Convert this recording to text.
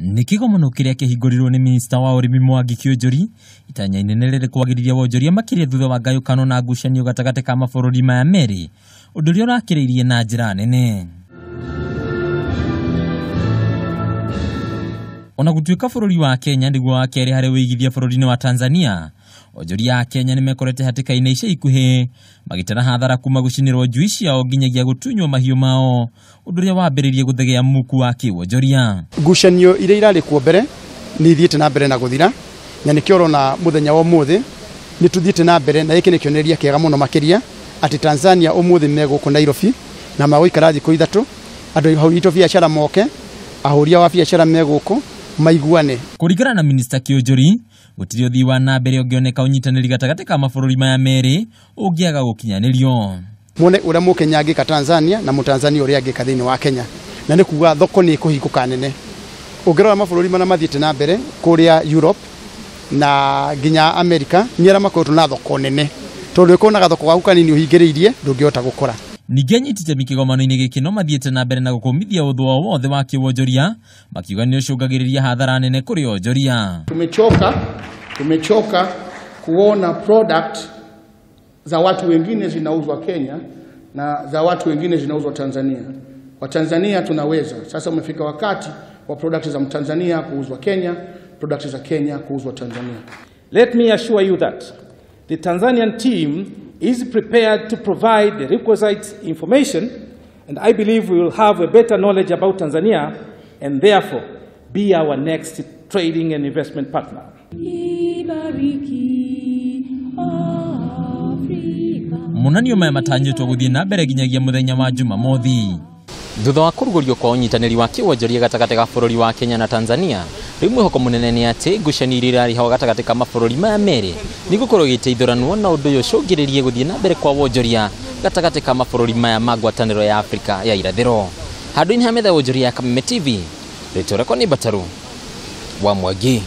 Nĩ kĩgomano kĩrĩa kĩhingũrirwo nĩ minista wa ũrĩmi Mwangi Kĩũnjũri, itanya inene rĩrĩ kwagĩrithia wonjoria makĩria thutha wa ngayũkano na ngucanio gatagatĩ ka mabũrũri maya merĩ, ũndũ ũrĩa ũrakĩrĩirie na njĩra nene. Ona gũtuĩka bũrũri wa Kenya nĩguo wa kerĩ harĩ ũigithia bũrũri-inĩ wa Tanzania, onjoria a Kenya nĩmekorete hatĩka-inĩ ica ikuhĩ magĩtara hathara kuma gũcinĩrwo njui ciao nginyagia gũtunywo mahiũ mao, ũndũ ũrĩa wambĩrĩirie gũthegea muku wa kĩwonjoria. Ngucanio iria irarĩ kuo mbere nĩ ithiĩte na mbere na gũthira, na nĩkĩo ũrona mũthenya wa ũmũthĩ nĩ tũthiĩte na mbere, na gĩkĩ nĩ kĩonereria kĩega mũno makĩria atĩ Tanzania ũmũthĩ me gũkũ Nairobi na magũikara thikũ 3, andũ hau itũ biacara moke, ahũri a biacara me gũkũ maiguane. Kũringana na minista Kĩũnjũri, gũtirĩ ũthii wa na mbere ũngĩoneka ũnyitanĩri gatagatĩ ka mabũrũri maya merĩ ũngĩaga gũkinyanĩrio. Muone ũrĩa Mũkenya angĩka Tanzania na Mũtanzania ũrĩa angĩka thĩinĩ wa Kenya, na nĩ kuga thoko nĩ ĩkũhingũka nene. Ũngĩrora mabũrũri marĩa mathiĩte na mbere kũrĩa Europe na nginya America, nĩ arĩa makoretwo na thoko nene, tondũ ũkona gathoko gaku kanini ũhingĩrĩirie ndũngĩhota gũkũra. Ningĩ anyiti itemi kĩgomano-inĩ gĩkĩ no mathiĩte na mbere na gũkũmithia ũthũ o wothe wa kĩwonjoria, makiuga nĩ ũcũngagĩrĩria hathara nene kũrĩ onjoria. Tumechoka kuona product za watu wengine zinauzwa Kenya na za watu wengine zinauzwa Tanzania. Kwa Tanzania tunaweza. Sasa umefika wakati wa product za Mtanzania kuuzwa Kenya, product za Kenya kuuzwa Tanzania. Let me assure you that the Tanzanian team is prepared to provide the requisite information, and I believe we will have a better knowledge about Tanzania and therefore be our next trading and investment partner. Monanio maya matanyĩtwo gũthiĩ na mbere nginyagia mũthenya wa Jumamothi. Thutha wa kũrugũrio kwa ũnyitanĩri wa kĩwonjoria gatagatĩ ga bũrũri wa Kenya na Tanzania, rĩu mwĩhoko mũnene nĩ atĩ ngucanio iria irarĩ ho gatagatĩ ka mabũrũri maya merĩ nĩ gũkorwo igĩteithũranwo, na ũndũ ũyũ ũcũngĩrĩrie gũthiĩ na mbere kwa wonjoria gatagatĩ ka mabũrũri maya ma ngwatanĩro ya Afrika ya irathĩro. Handũ-inĩ ha metha ya wonjoria ya Kameme TV, rĩtwa rĩakwa nĩ Mbataru wa Mwangi.